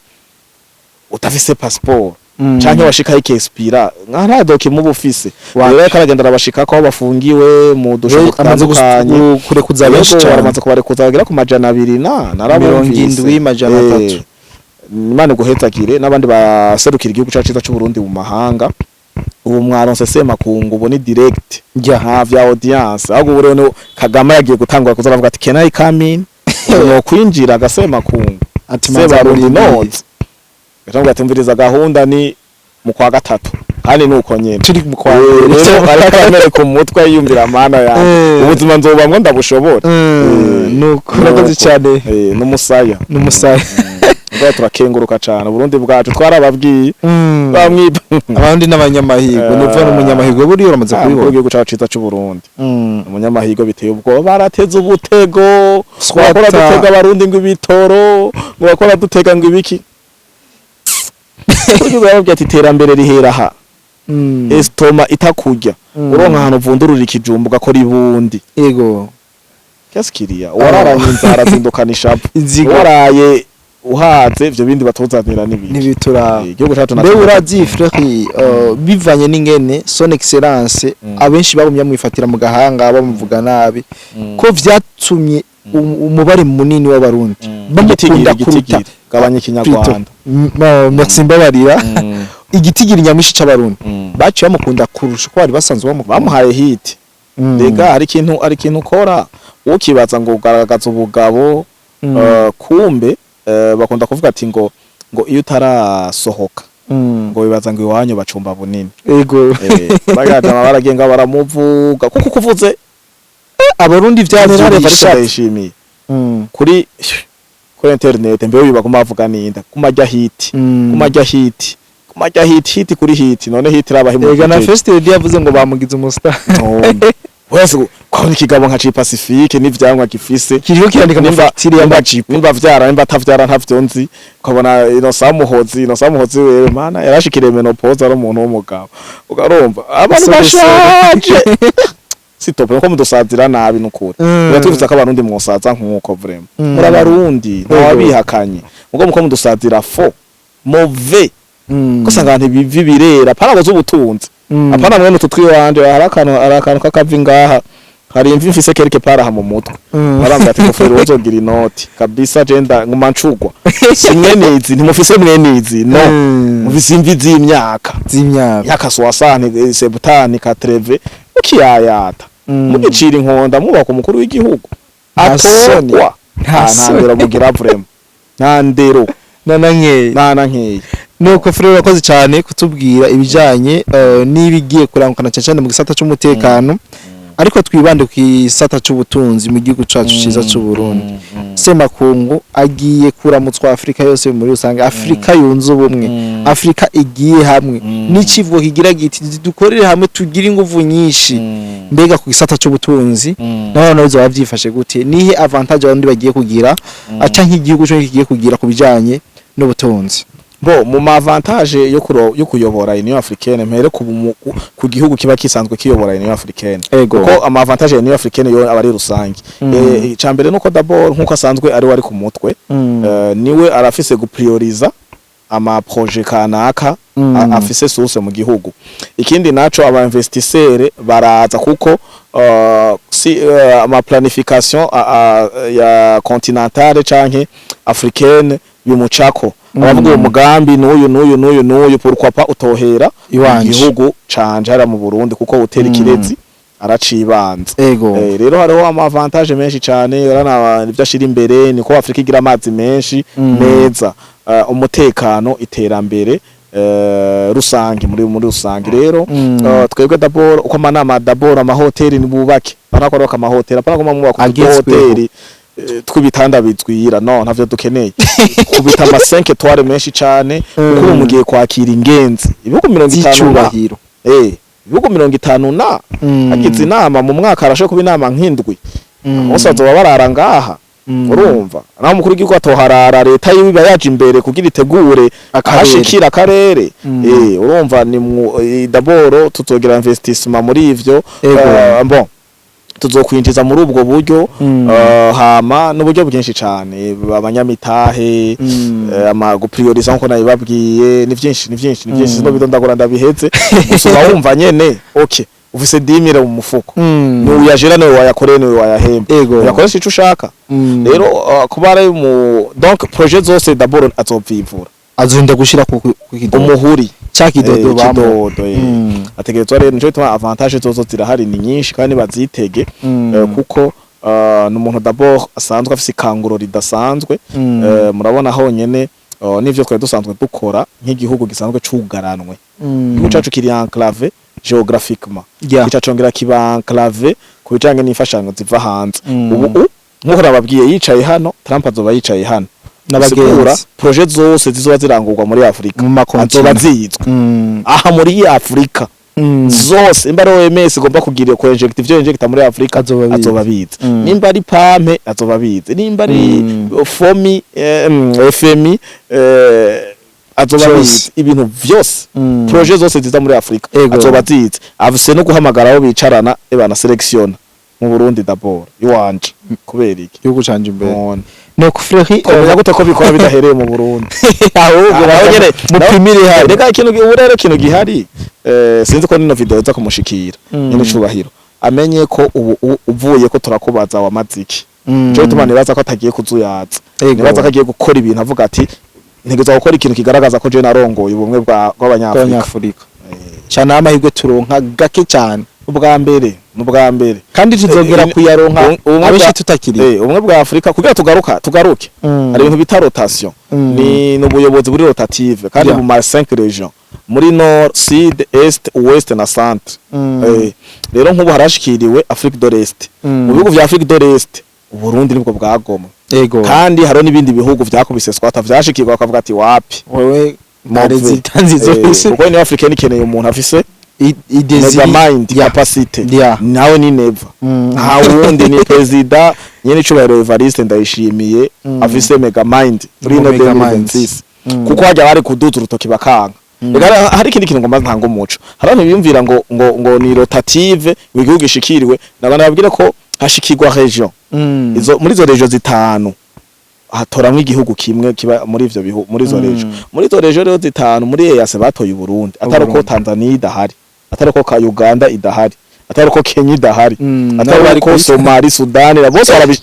utafise passport, canke washika ikexpira nka nta document uba ufise? Wapi. Rero karagenda arabashika ko aho bafungiwe mu dusho Amaze dutandukanye. kurekuza benshi Yego, cyane. baramaze kubarekuza bagera ku 200 na narabumvise. 70, 300. Imana iguhezagire n'abandi baserukira igihugu cacu ciza c'u Burundi mu mahanga. Ubu mwaronse semakungu, ubu ni direct, nta vya audience. Ahubwo ubu rero Kagame yagiye gutangura kuza aravuga ati "Can I come in?" No kwinjira agasemakungu. Ati manza Sebarundi murindire. notes gacavuga ati mviriza, gahunda ni mu kwa gatatu kandi nuko nyene. Turi mu kwa Rero ariko aramereka umutwe yiyumvira mana yanjye, ubuzima nzobamwo ndabushobora. Nuko urakoze cyane. N'umusaya. N'umusaya. Ubwo turakenguruka cane Burundi bwacu, twarababwiye bamwiba. Abandi n'abanyamahirwe, ni ukuvuga n'umunyamahirwe buriya uramaze umukuru kubibona. w'igihugu cacu ciza c'u Burundi, umunyamahirwe biteye ubwoba. Barateze ubutego, Swata. bakora dutega abarundi ngo ibitoro, ngo bakora dutega ngo ibiki. Kuri barababwiye ati iterambere rihera aha, estomac itakurya, uronka ahantu uvundurura ikijumbu ugakora ibundi. Qu'est-ce wararanye inzara zindukana ishavu. Inzigo. Waraye uhaze, ivyo bindi batuzanira n'ibindi. Ntibituraba. Igihugu cacu Mbe urazi frère, bivanye n'ingene son excellence abenshi bagumye bamwifatira mu gahanga, bamuvuga nabi, ko vyatumye umubare munini w'abarundi bamukunda Igitigiri, kuruta igitigiri. Gabanya ikinyarwanda. No, merci, mbabarira. Igitigiri nyamwinshi c'abarundi baciye bamukunda kurusha uko bari basanzwe bamukunda. Bamuhaye hit. Rega hari ikintu ukora ukibaza ngo ugaragaza ubugabo, kumbe bakunda kuvuga ati ngo iyo utarasohoka ngo bibaza ngo iwanyu bacumba bunini. Bagajama baragenga baramuvuga kuko kuvuze Abarundi General vyavyuriye Evariste ishavu. Ndayishimiye kuri internet, mbere uyu baguma bavuga ninda kumajya hit, kumajya hit. Kumajya hit, hit kuri hit, none hit irabahe mu Ega na kujeri? First Lady yavuze ngo bamugize umustar. None wese kwabona ikigabo nka ci Pacifique n'ivyamwa gifise Kiriko kirandika amafagitire y'amajipo. Nimba vyara, nimba atavyara, ntavyo nzi. Ukabona Innocent Muhozi, Innocent Muhozi wewe mana yarashikiriye ménopause ari umuntu w'umugabo, ukarumva abantu Sore, sore. bashaje. Si top ko mudusazira nabi nukuri. Biratwifuza ko abarundi mwosaza nkuko vraiment. Muri abarundi ntawabihakanye, mugo muko mudusazira fo mauvais. Ko usanga abantu ibivi birera apana z'ubutunzi. Apana mwene utu twiwanje, hari akantu kakavi ngaha, hari imvi mfise quelque part aha mu mutwe. Barambwira ati ngofero uzogira inoti kabisa, jenda nguma ncugwa, si mwene izi, ntimufise mwene izi, no. Mufise imvi z'imyaka z'imyaka yaka soixante, septante, quatre-vingts, mukiyayata. Mugicira inkonda mwubaka umukuru w'igihugu Nta soni. atorwa. Nta nta soni. ndero mugira vraiment, nta ndero. Na nkeya. Nta na nkeya. Nuko Frere, urakoze cyane kutubwira ibijanye n'ibigiye kurangukana cyane cyane mu gisata c'umutekano, ariko twibande ku gisata c'ubutunzi mu gihugu cacu ciza c'u Burundi. Semakungu agiye kuramutswa Afrika yose muri rusange, Afrika yunze ubumwe, Afrika igiye hamwe n'ikivugo kigira giti dukorere hamwe tugire inguvu nyinshi. Mbega ku gisata c'ubutunzi naho bizoba vyifashe gute? Nihe avantage abandi bagiye kugira aca nk'igihugu cyo kigiye kugira ku bijanye n'ubutunzi? Bo mu ma avantage yo kuyobora Union Africaine, mpere ku gihugu kiba kisanzwe kiyobora Union Africaine. Kuko ama avantage ya Union Africaine yo aba ari rusange. Icambere nuko d'abord nkuko asanzwe ari wari ku mutwe, niwe arafise guprioriza ama projet kanaka afise source mu gihugu. Ikindi naco, aba investisseurs baraza kuko si ama planification ya continentale canke africaine bimucako, abavuga uwo mugambi n'uyu n'uyu n'uyu n'uyu, pourquoi pas utohera Iwanje. igihugu canje hariya mu Burundi, kuko utera ikirezi aracibanza. Rero hariho ama avantage menshi cyane, urana ibyo ashira imbere niko Afrika igira amazi menshi meza, umutekano, iterambere rusange, muri rusange rero. Twebwe d'abord uko amanama, d'abord amahoteli nibubake, barakora amahoteli, apana kuma mwubaka Agezweho. uduhoteli tw'ibitanda bizwira, no ntavyo dukeneye, kubita ama 5 étoiles menshi cyane, kuko ubu mugiye kwakira ingenzi ibihugu 50 na z'icubahiro. Ibihugu 50 na hagize inama mu mwaka, arashobora kuba inama nk'indwi. Bose bazoba barara ngaha. Urumva naho umukuru w'igihugu atoharara, leta yiwe iba yaje imbere kugira itegure Akarere. ahashikira akarere. Urumva ni d'abord tuzogira investissement muri ivyo. Bon, tuzokwinjiza muri ubwo buryo. Hama n'uburyo bwinshi cane, abanyamitahe, ama guprioriza nkuko nabibabwiye, ni vyinshi, ni vyinshi, ni vyinshi. Sino bidondagura ndabiheze, gusa uba wumva nyene okay, ufise 10 000 mu mufuko, ni uyajera, niwe wayakoreye, niwe wayahemba. Uyakoresha ico ushaka. Rero kuba ari mu donc projet zose d'abord azovivura. Azorinda gushira ku kidodo. Umuhuri. Ca kidodo bamo. Kidodo. Ategerezwa rero, nico gituma avantage zozo zirahari, ni nyinshi kandi bazitege. Kuko ni umuntu d'abord asanzwe afise ikanguro ridasanzwe. Murabona honyene n'ivyo twari dusanzwe dukora nk'igihugu gisanzwe cugaranwe. Igihugu cacu kiri enclavé géographiquement, gica congera kiba enclavé ku bijanye n'imfashanyo ziva hanze. Ubu nkuko nababwiye, yicaye hano, Trump azoba yicaye hano. N'abagenzi. Bisigura projet zose zizoba zirangurwa muri Afrika mu makontinent azoba zizwe aha muri Afrika zose. Imba ari OMS igomba kugira ko inject ivyo injecta muri Afrika, Azoba abizi. azoba abizi. Nimba ari PAM, azoba abizi. Nimba ari FOMI, FMI, azoba Vyose. abizi ibintu vyose. Projet zose ziza muri Afrika azoba azizi, afise no guhamagara aho bicarana, ebana sélectionne mu Burundi d'abord iwanje, kubera iki? Igihugu canje imbere. None Nuko Fleury, twomenya gute ko bikora bidahereye mu Burundi? Ahubwo naho nyene mupimire hano. Reka ikintu ubu rero, ikintu gihari, sinzi ko nino video iza kumushikira. Nyine cubahiro amenye ko ubu uvuye ko turakubaza wamaziki. Cyo gituma nibaza ko atagiye kuzuyaza. Nibaza ko agiye gukora ibintu avuga ati ntegerezwa gukora ikintu kigaragaza ko je narongoye ubumwe bw'abanyafrika. Bw'abanyafurika cyane, amahirwe turonka gake cyane. Ubwa mbere, n'ubwa mbere. Kandi tuzongera kuyaronka ubumwe abenshi tutakiri. Ubumwe bwa Afrika kugira tugaruke, hari ibintu bita rotation. Ni ubuyobozi buri rotative kandi mu ma 5 régions, muri nord, sud, est, ouest na centre. Rero nk'ubu harashikiriwe Afrique de l'Est. Mu bihugu vya Afrique de l'Est, Uburundi nibwo bwagomwe. Kandi hariho n'ibindi bihugu vyakubise squat, vyashikirwa bakavuga ati wapi. Wewe Nta résultat nziza ufise. Kuko Union Africaine ikeneye umuntu afise Idée mega mind, capacity. Nawe ni Neva, nta wundi, ni perezida nyene icubahiro Evariste Ndayishimiye afise mega mind muri ino Mega mind. 2026, kuko hajya bari kuduza urutoki bakanga. Reka hari ikindi kintu ngomba ntanga umuco. Hari abantu biyumvira ngo ni rotative, ngo igihugu gishikiriwe. Nabana babwire ko hashikirwa région. Izo muri izo région zitanu hatoramwo igihugu kimwe kiba muri ivyo bihu, muri izo région. Muri izo région rero zitanu, muri EAC batoye Uburundi, atari uko Uburundi. Tanzania idahari, atari uko ka Uganda idahari, atari uko Kenya idahari, Nabo atari bari uko kwisi. Somali, Sudani, bose barabi.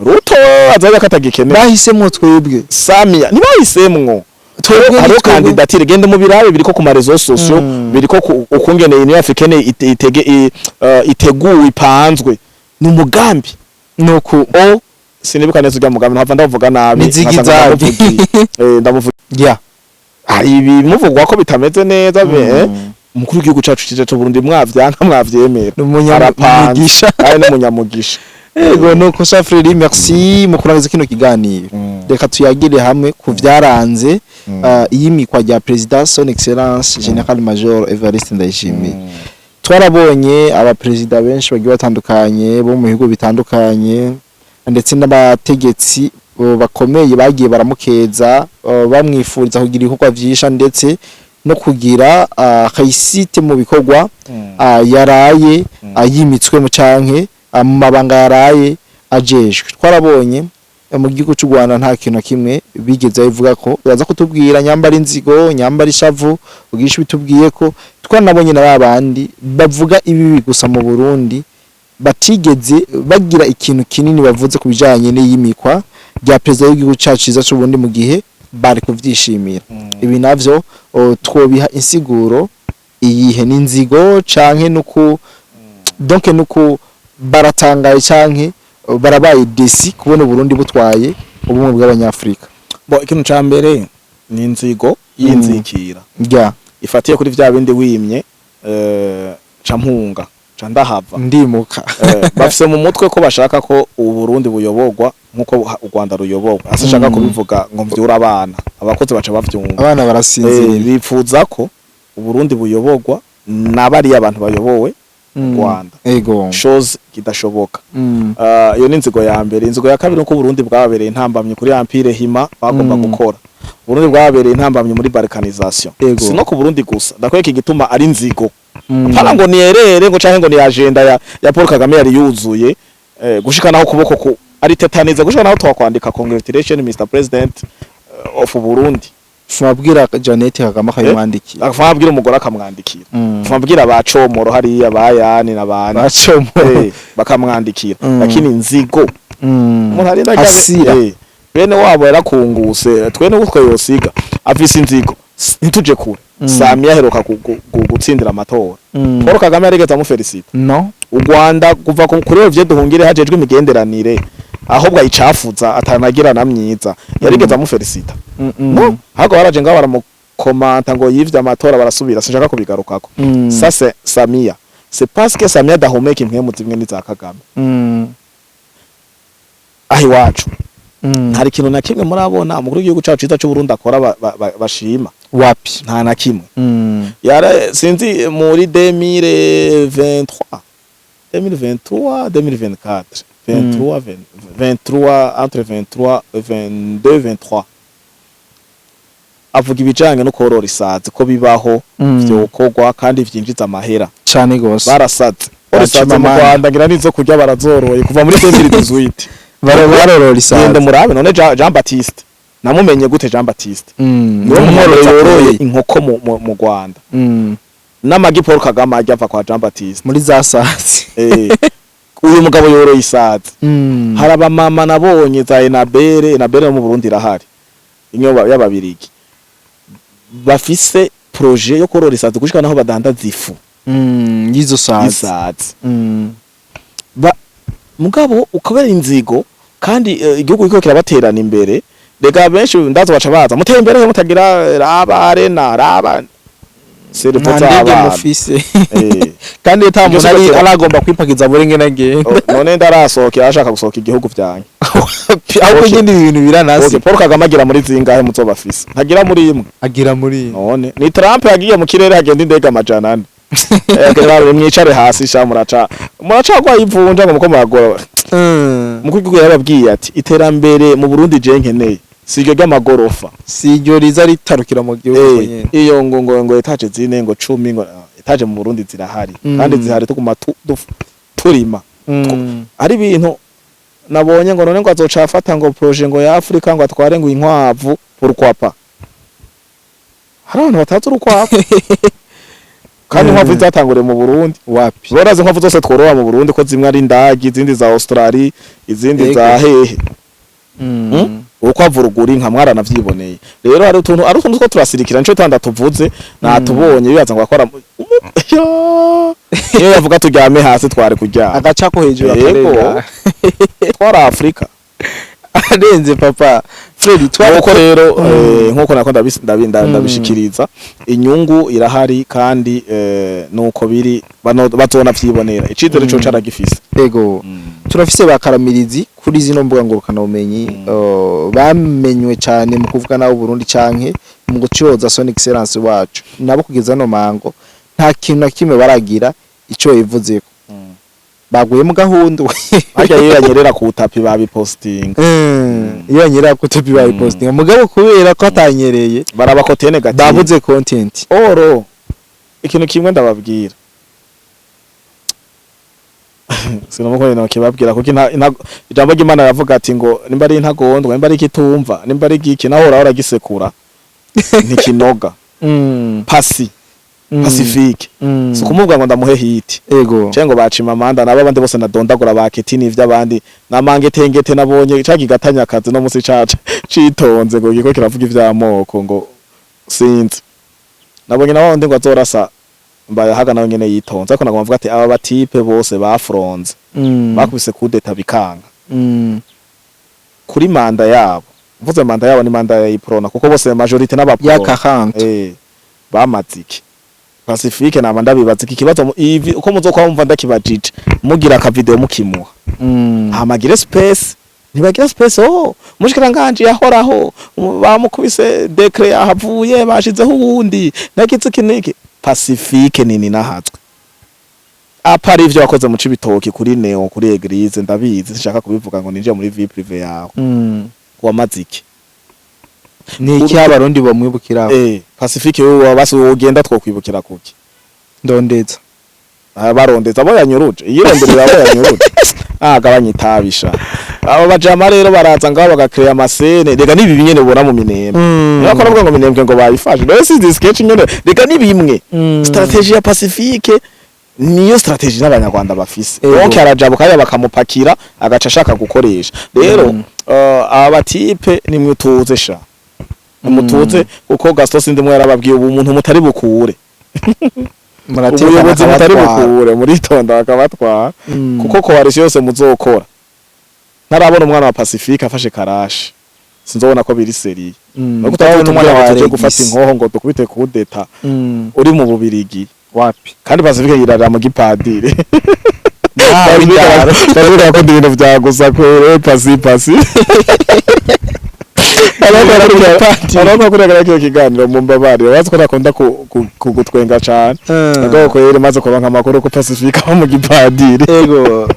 Ruto azaza katagikeneye. Bahisemwo twebwe. Samia ntibahisemwo. Twebwe Hariho ni twebwe. candidature, gende mu birabe biriko ku ma réseaux sociaux, biriko ukungene Union Africaine iteguwe, ipanzwe, ni umugambi. Nuko O sinibuka neza urya mugambi, ntava ndavuga nabi. Ni nkasanga zigizagi. ndamuvugiye. Hari ibimuvugwa ko bitameze neza be umukuru w'igihugu cacu cyiza c'u Burundi, mwavyanka mwavyemera, Ni arapanze. umunyamugisha. Ari n'umunyamugisha. Ego, nuko Safreri, merci mu kurangiza kino kiganiro. Reka tuyagire hamwe ku vyaranze iyimikwa rya président Son Excellence Général Major Evariste Ndayishimiye. Twarabonye abaperezida benshi bagiye batandukanye bo mu bihugu bitandukanye, ndetse n'abategetsi bakomeye bagiye baramukeza, bamwifuriza kugira ibikorwa vyisha ndetse no kugira réussite mu bikorwa yaraye yimitswe mu canke mu mabanga yaraye ajejwe. Twarabonye mu gihugu cy'u Rwanda nta kintu na kimwe bigeze bivuga ko baza kutubwira, nyambara inzigo, nyambara ishavu, ugisha bitubwiye ko twanabonye na babandi bavuga ibibi gusa mu Burundi batigeze bagira ikintu kinini bavuze ku bijanye n'iyimikwa rya perezida w'igihugu cacu ciza c'u Burundi, mu gihe bari kuvyishimira. Ibi navyo twobiha insiguro iyihe? N'inzigo canke nuku donc nuku baratangaye canke barabaye déçus kubona Uburundi butwaye ubumwe bw'Abanyafrika? Bo, ikintu ca mbere ni inzigo y'inzikira ifatiye kuri vya bindi wimye ca mpunga ca ndahava. Ndimuka. Bafise mu mutwe ko bashaka ko Uburundi buyoborwa nkuko u Rwanda ruyoborwa. Ase nshaka kubivuga ngo mvyure abana, abakozi baca bavyumva. Abana barasinziriye. Bipfuza ko Uburundi buyoborwa na bariya abantu bayobowe Rwanda, chose kidashoboka. Iyo ni inzigo ya mbere. Inzigo ya kabiri nuko Burundi bwababereye intambamyi kuri Empire Hima bagomba gukora. Burundi bwababereye intambamyi muri balkanisation. Si no ku Burundi gusa, ndakwereka igituma ari inzigo. Apana ngo ni erere ngo canke ngo ni agenda ya Paul Kagame yari yuzuye, gushika naho kuboko ku ari tetanize, gushika naho twakwandika "Congratulations Mr President of Burundi". Fumabwira Jeannette Kagame akabimwandikira. Akabwira umugore akamwandikira. Fumabwira ba Comoro hariya, bayani n'abandi. Bacomo. Bakamwandikira. Lakini inzigo umuntu arinda Hasira. Bene wabo yarakunguse, twe nuko yosiga afise inzigo. Ntituje kure. Samia aheruka gutsindira amatora, Paul Kagame yarigeze amufelicita? No. U Rwanda kuva kuri Olivier Duhungire hajejwe imigenderanire, ahubwo ayicafuza atanagira na myiza, yarigeze amufelicita? No, ahubwo baraje ngaho baramukomanta ngo yivye amatora, barasubira. Sinshaka kubigarukako. Ça c'est Samia, c'est parce que Samia adahumeka impwemu zimwe n'iza Kagame. Aho iwacu hari ikintu na kimwe murabona umukuru w'igihugu cacu ciza c'u Burundi akora bashima? Wapi. Nta na kimwe. Yara sinzi muri 2023, 2023, 2024, 23, 20 23, entre 23, 22, 23, avuga ibijanye no korora isazi ko bibaho, vyokorwa kandi vyinjiza amahera. Cane gose. Barasaze Baca isazi mu amande. Rwanda, ngira nizo kurya, barazoroye kuva muri 2018. Barorora isazi. Genda murabe none Jean Baptiste, namumenye gute Jean Baptiste? Niwe Umworozi mworozi yoroye akomeye. inkoko mu Rwanda. N'amagi Paul Kagame ajya ava kwa Jean Baptiste. Muri za sazi. Uyu mugabo yoroye isazi. Hari abamama nabonye za Enabere, Enabere yo mu Burundi irahari, imwe y'ababirigi, bafise projet yo korora isazi gushika naho badandaza ifu Y'izo sazi. Isazi. Mugabo ukabera inzigo kandi igihugu kiriko kirabaterana imbere. Rega benshi ndazo baca baza muteye imbere mutagira raba arena raba. Cerveau Nta ndege z'abana. mufise. Kandi ata Iryo muntu ari siko aragomba kwipakiza muri ngene agenda. Oh, none ndarasohoka, ashaka gusohoka igihugu vyanjye. Ahubwo nyine ibintu biranasi. Okay, Paul Kagame agira muri zingahe muzoba afise? Ntagira muri imwe. Agira muri None ni Trump yagiye mu kirere hagenda indege 400. General, mwicare hasi sha, muraca ivunja ngo muko muragora. Mukuru w'igihugu yarababwiye ati iterambere mu Burundi je nkeneye si iryo ry'amagorofa. Si iryo riza ritarukira mu gihugu nyene. Iyo ngo étages zine, ngo 10, ngo étages mu Burundi zirahari. Kandi zihari tuguma turima. Ari ibintu nabonye ngo none ngo azoca afata ngo projet ngo ya Afrika ngo atware ngo inkwavu, pourquoi pas? Hari abantu batazi urukwavu kandi inkwavu zatanguriye mu Burundi. Wapi. Barazi inkwavu zose tworora mu Burundi ko zimwe ari indagi, izindi za Australie, izindi za hehe. Urukwavu rugura inka, mwaranavyiboneye. Rero hari utuntu two turasirikira, nico tanda tuvuze natubonye bibaza ngo akora iyo yavuga turyame hasi twari kuryama. Agaca ko hejuru. Yego. Akarenga. Twari Afrika. Arenze papa Freddy twari. Nkuko rero nkuko nako ndabishikiriza, inyungu irahari kandi nuko biri bazona vyibonera, icizere co caragifise. Ego, turafise bakaramirizi kuri zino mbuga ngurukana bumenyi bamenywe cyane mu kuvuga nawe Burundi canke mu gucoza son excellence wacu, nabo kugeza no mango nta kintu na kimwe baragira ico bivuzeko, baguye mu gahundu. Harya iyo yanyerera ku tapi babipostinga. Iyo yanyerera ku tapi babipostinga, mugabo kubera ko atanyereye baraba côté négatif. Babuze content. Oro ikintu kimwe ndababwira, sinamuko nokibabwira kuko ijambo ry'Imana ravuga ati ngo nimba ari intagondwa, nimba ari ikitumva, nimba ari igiki, naho urahora gisekura ntikinoga. Pasi Pacifique si ukumuvuga ngo ndamuhe hiti cyangwa ngo bacima amanda nabo abandi bose nadondagura baketi n'ivy'abandi namangetengete. Nabonye ca kigatanyakazi no musi caca citonze ngo giko kiravuga ivy'amoko ngo sinzi, nabonye na wandi ngo azorasa mbaye nawe nyene yitonze, ariko nagomba mvuga ati aba ba types bose bafronze bakubise coup d'état bikanga kuri mandat yabo, mvuze mandat yabo ni mandat ya Uprona kuko bose majorité ya n'abaprona. 40. Bamaze iki? Pacifique nama ndabibaza iki kibazo ivi uko muzokuba mumva ndakibajije, mugira aka video mukimuha hamagire space, ntibagira space. Oh, umushikiranganje yahoraho bamukubise décret yahavuye bashizeho uwundi nagize iki niki. Pacifique nini nahatswe apari ivyo wakoze mu Cibitoki kuri neo kuri église, ndabizi, sinshaka kubivuga ngo ninjiye muri vie privée yawe. Wamaze iki? Ni iki abarundi bamwibukira? Pacifique wowe basi wogenda twokwibukira kuki? Ndondeza. Ah, barondeza abo yanyuruje, yironderera abo yanyuruje. Ah, gabanya itabisha. Abo bajama rero baraza ngaho bagakreya ama scènes. Rega nibi nyene ubona mu Minembwe, niba ko navuga ngo Minembwe ngo bayifashe rero si izi sketch nyene, rega ni bimwe. Stratégie ya Pacifique niyo stratégie n'abanyarwanda bafise. Donc arajabuka hariya bakamupakira agaca ashaka gukoresha rero. Aba ba types nimwe sha nimutuze kuko Gaston Sindimwo yarababwiye ubu umuntu mutari bukure Muratekana. ubuyobozi mutari Akabatwara. bukure muritonda bakabatwara kuko coalition yose muzokora ntarabona umwana wa Pacifique afashe karashi sinzobona ko biri sérieux. No kutabona umwana umwana wa tuje gufata Regis. inkoho ngo dukubite coup d'état uri mu Bubirigi. Wapi. Kandi Pacifique yirarira mu gipadiri. Ah, w'indaro. Pacifique akunda ibintu vya gusa kwere pasi pasi. Ariko kurega kino kiganiro mu mbabarire bazi ko nakunda kugutwenga cane. Ariko kwere maze kuronka amakuru ko Pacifique aba mu gipadiri. Ego,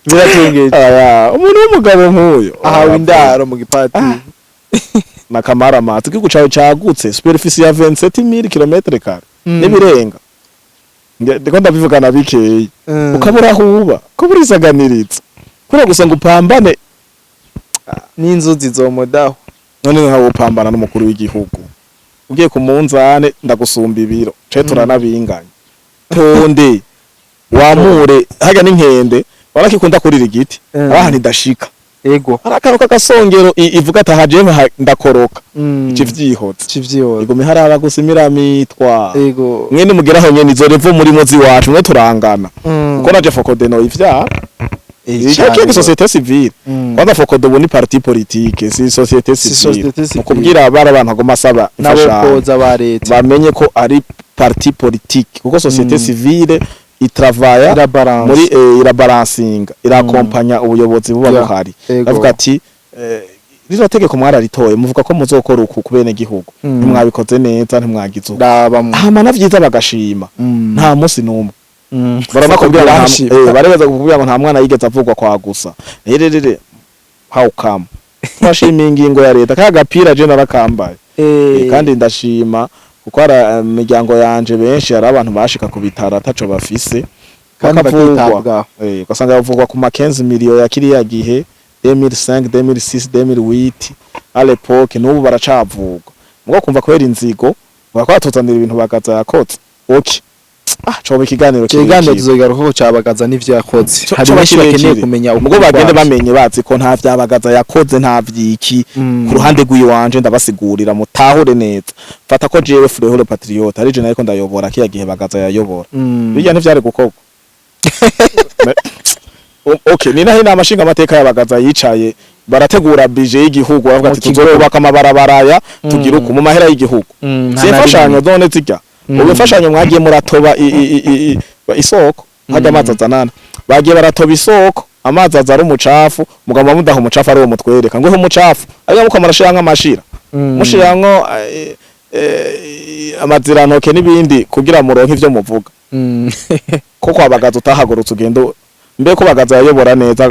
biratungeje. Aya, umuntu w'umugabo nk'uyo ahawe indaro mu gipatiri. Na kamaramazi, igihugu cawe cagutse, superficie ya 27000 km carrés n'ibirenga. Ndiko ndabivugana bikeyi ukabura aho uba ko burisaganiritse kubera gusa ngo upambane. N'inzuzi zomodaho. None nkawe upambana n'umukuru w'igihugu ugiye ku munzane ndagusumba ibiro ce turanabinganya, tonde wamure harya n'inkende warakikunda kurira igiti. Ahantu idashika hari akantu k'agasongero ivuga ati aha jewe ndakoroka ikivyihotse. Kivyihoza. Iguma iharaba gusa imiramitwa. Mwene mugeraho nyene izo revo murimo ziwacu mwe turangana kuko naje Fokodeno ivyara. Cane Iyo gose. Société civile. Kwanza FOCODE ubu ni parti politique, si société Si civile. société civile. Mu kubwira abari abantu agoma asaba imfashanyo, n'abokoza ba leta bamenye ko ari parti politique, kuko société civile itravaya irabalance. Muri irabalansinga, irakompanya ubuyobozi buba buhari. Bavuga ati rino tegeko mwararitoye, muvuga ko muzokora uku ku bene gihugu, ntimwabikoze neza, ntimwagize uku. Raba mu Hama na vyiza bagashima. Nta munsi n'umwe baranakubwira ngo Barashima. Baremeza kukubwira ngo nta mwana yigeze avugwa kwa gusa rerere. How come? Turashima ingingo ya leta, kaya gapira je narakambaye. Kandi ndashima kuko hari imiryango yanje benshi, hari abantu bashika ku bitaro ataco bafise, kandi bakavugwa. bakitabwaho. Ugasanga bavugwa ku ma 15 millions ya kiriya gihe, 2005, 2006, 2008, à l'époque. N'ubu baracavugwa, mugo kumva kubera inzigo bakwatuzanira ibintu Bagaza yakoze. Okay, coba ikiganiro Ikiganiro kirekire. tuzogaruka ko cabagaza n'ivyo yakoze. Hari Coba benshi bakeneye kirekire. kumenya Mugo ukuri bagende kwavyo. bamenye, bazi ko nta vyabagaza yakoze, nta vyiki. Ku ruhande rw'iwanje ndabasigurira mutahure neza. Fata ko jewe Furehole Patriote ari je nariko ndayobora kiya gihe Bagaza yayobora, bijya ntivyari gukorwa. Okay, ni naho inama nshinga amateka y'Abagaza yicaye barategura budget y'igihugu, baravuga Mu ati kigo. tuzokubaka amabarabara aya, tugira uku mu mahera y'igihugu. Nta Si na imfashanyo rimwe. none zijya ubu imfashanyo mwagiye muratoba isoko hajya amazi azanana, bagiye baratoba isoko, amazi aza ari umucafu, mugamba mudaha umucafu ari uwo mutwereka ngo umucafu, ariko muko murashiramwo amashira, mushiramwo amazirantoke n'ibindi kugira muronke ivyo muvuga. Ko kwa Bagaza utahagurutse ugenda mbe ko Bagaza yayobora neza,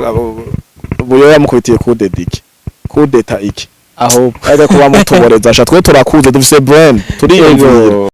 Buyoya yamukubitiye kudeta iki, kudeta iki? Ahubwo ajya kuba mutuboreza sha, twe turakuze, dufise brain, turiyumvira. Ego.